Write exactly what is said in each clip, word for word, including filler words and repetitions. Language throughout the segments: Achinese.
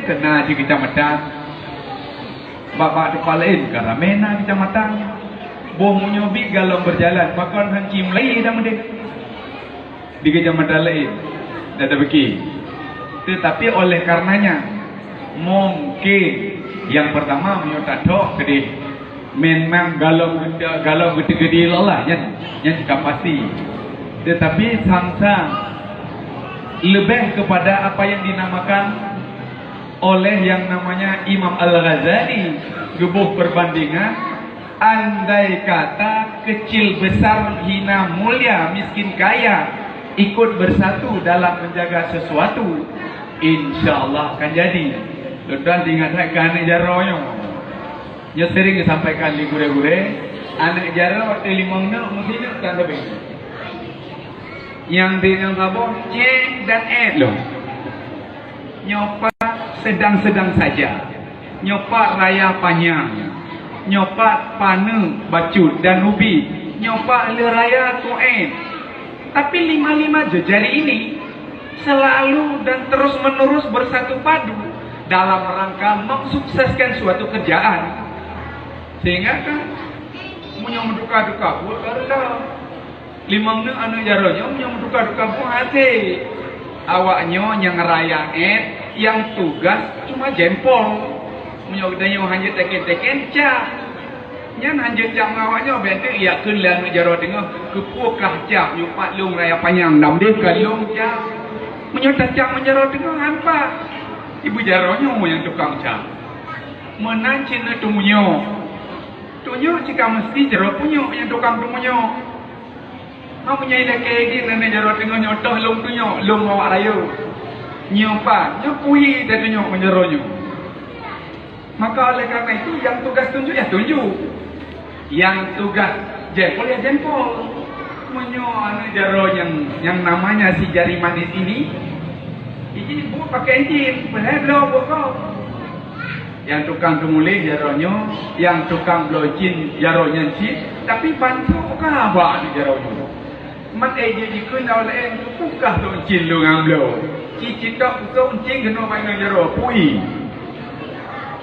Teuna di kecamatan. Bak-bak teumpat laén ka ramé na kecamatan. Boh meunyoe bit galom beujalan, pakon han ci mulai dah meudeh. Di kecamatan laén, dah teupike. Tetapi oleh karenanya, mungkin yang pertama meunyoe tathok keudeh, memang galom geuta-, galom geuteugedi lé Allah nyan, nyan ka pasti. Tetapi sang-sang leubeh kepada apa yang dinamakan oleh yang namanya Imam Al-Ghazali geuboh perbandingan, andai kata kecil besar, hina mulia, miskin kaya ikut bersatu dalam menjaga sesuatu, insya Allah akan jadi. Tuan-tuan ingat that keu aneuk jaroe nyoe. Nyoe sering disampaikan di gurée-gurée, aneuk jaroe watée limong neuk meusineuk tan sabe. Nyang di nyang saboh ceng dan et lom. Nyoe pat sedang-sedang saja. Nyoe pat raya panyang. Nyoe pat paneuk bacut dan ubi. Nyoe pat le raya kuet. Tapi lima-lima jejari ini selalu dan terus-menerus bersatu padu dalam rangka mensukseskan suatu kerjaan. Sehingga kan, meunyoe meuduka-duka buet baru dah. Limong neuk aneuk jaroe nyoe meunyoe meuduka-duka buet hase. Awak nyoe nyang raya et, nyang tugas cuma jempol. Meunyoe geutanyoe hanjeuet teken-teken cap. Nyan hanjeuet cap ngon awak nyoe, bèk teuk yakheun lé aneuk jaroe teungoh, keupeue kah cap nyoe pat lôn raya panyang, lam deh ka lôn cap. Meunyoe tacap ngon jaroe teungoh han pat. Ibu jaroe nyoe nyang tukang cap. Meunan cit na tumunyok. Tunyok cit ka meusti jaroe punyok nyang tukang tumunyok. Meunyoe ilakée idin aneuk jaroe teungoh nyoe toh lôn tunyok, lôn awak rayeuk. Nyoe pat, nyoe pui tatunyok ngon jaroe nyoe. Maka oleh karena itu, yang tugas tunjuk, ya tunjuk. Yang tugas jempol, ya jempol. Meunyoe aneuk jaroe nyang, yang namanya si jari manis ini, ini buet pakai encin, padahai bloe buet kop. Nyang tukang teumuléh jaroe nyoe, nyang tukang bloe cin jaroe nyan cit, tapi bantuk ka bak di jaroe nyoe. Mat eh jih jikheun awak laén, peue kah lôn cin lôn ngon bloe. Ci citok peusok cin keunoe bak inong jaroe, pui.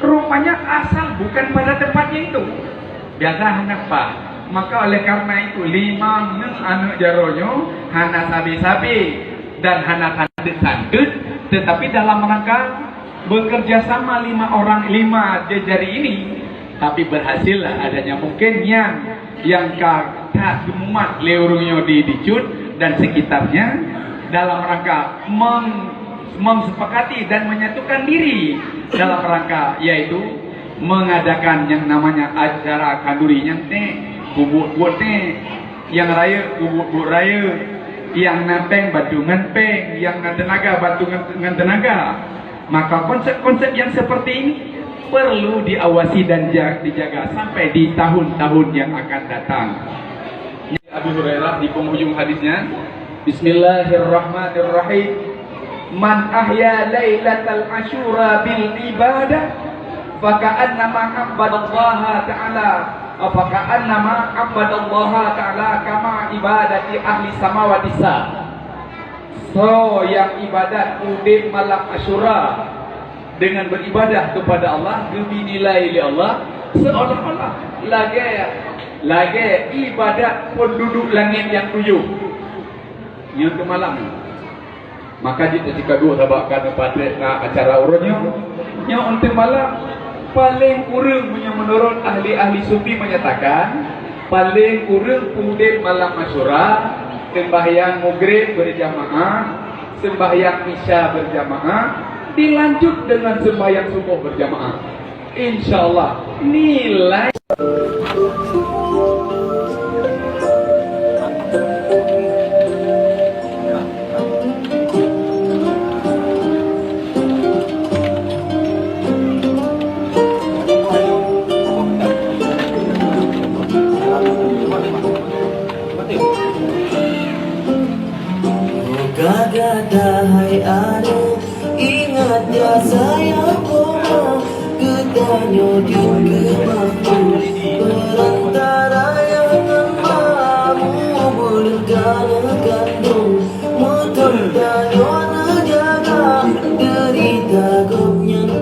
Rupanya asal bukan pada tempatnya itu. Biasa hana pat. Maka oleh karena itu, limong neuk aneuk jaroe nyoe hana sabe-sabe dan hana santeut-santeut, tetapi dalam rangka bekerja sama lima orang, lima jejari ini, tapi berhasillah adanya. Mungkin nyan nyang ka that geumumat lé ureuëng nyoe di, di Cut dan sekitarnya dalam rangka meng-, mengsepakati dan menyatukan diri dalam rangka, yaitu mengadakan yang namanya acara khanduri nyan teh, bubuet-buet teh, nyang rayeuk bubuet-buet rayeuk, nyang na péng bantu ngon péng, nyang na teunaga bantu ngon, ngon teunaga. Maka konsep-konsep yang seperti ini perlu diawasi dan ja-, dijaga sampai di tahun-tahun yang akan datang. Abi Hurairah di penghujung hadisnya, Bismillahirrahmanirrahim. Man ahya lailatal asyura bil ibadah, faka'annama abadallaha ta'ala, faka'annama abadallaha ta'ala kama ibadati ahli samawati sa. Soe nyang ibadat udeb malam Asyura dengan beribadah kepada Allah, geubri nilai lé Allah seolah-olah lagée, lagée ibadat penduduk langét nyang tujoh. Nyoe keu malam nyoe. Maka jih teuka duek sabab ka neupaték na acara uroe nyoe. Nyoe untuk malam, paléng kureueng meunyoe meunurot ahli-ahli sufi menyatakan, paléng kureueng udeb malam Asyura, sembahyang Maghrib berjamaah, sembahyang Isya berjamaah, dilanjut dengan sembahyang Subuh berjamaah. Insya Allah, nilai Gata hai aneuk, ingat ya sayang koma, geutanyoe dikeue mampu, perantara nyang ma, mubuleuen ka neukandong, meuteun tanyoe neujaga, deurita gobnyan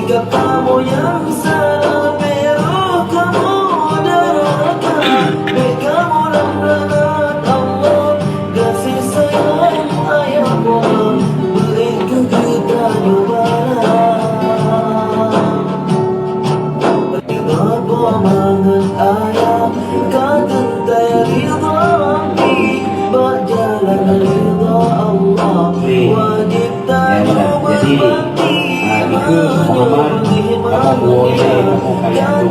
sikap kamoe nyang salah, bèk roh kamoe deuraka, bèk kamoe lam laknat Allah, gaséh sayang ayah buah, beuet keu geutanyoe bala. Ridha Po mangat ayah, ka teuntèe ridha Rabbi, bak jalan ridha Allah, wajéb tanyoe beubakti. Jadi, ah, Ike Muhammad, kamoe buwoe ilèe, kamoe kalian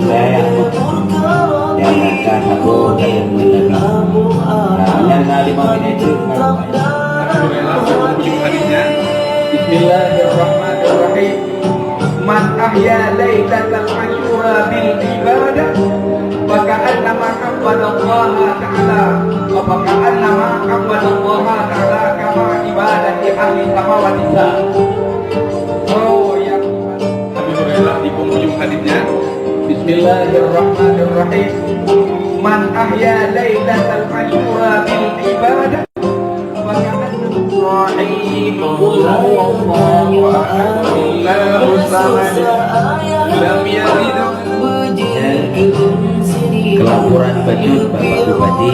tunggai, nyang gata saboh kalian meunabi. Ah, nyang na limong menit jeuet, Alhamdulillah, tujuh hadisnya. Bismillahirrahmanirrahim. Man ahya lailatal asyura bil ibadah, faka'annama 'abbadallaha ta'ala, wa faka'annama 'abbadallaha ta'ala kama ibadati ahli samawati sa. Oh, ya. Tapi bolehlah di penghujung hadisnya. Bismillahirrahmanirrahim. Man ahya lailatal asyura bil ibadah. Bismillahirrahmanirrahim. Qul huwallahu ahad, Allahus samad, lam yalid. Dan keulaporan bacut Bapak Bupati,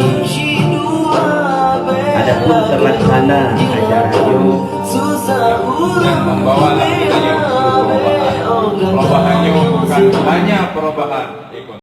adapun teulat hana acara nyoe, dan membawa lagu nyanyi untuk perubahan. Perubahan nyoe bukan hanya perubahan ekonomi.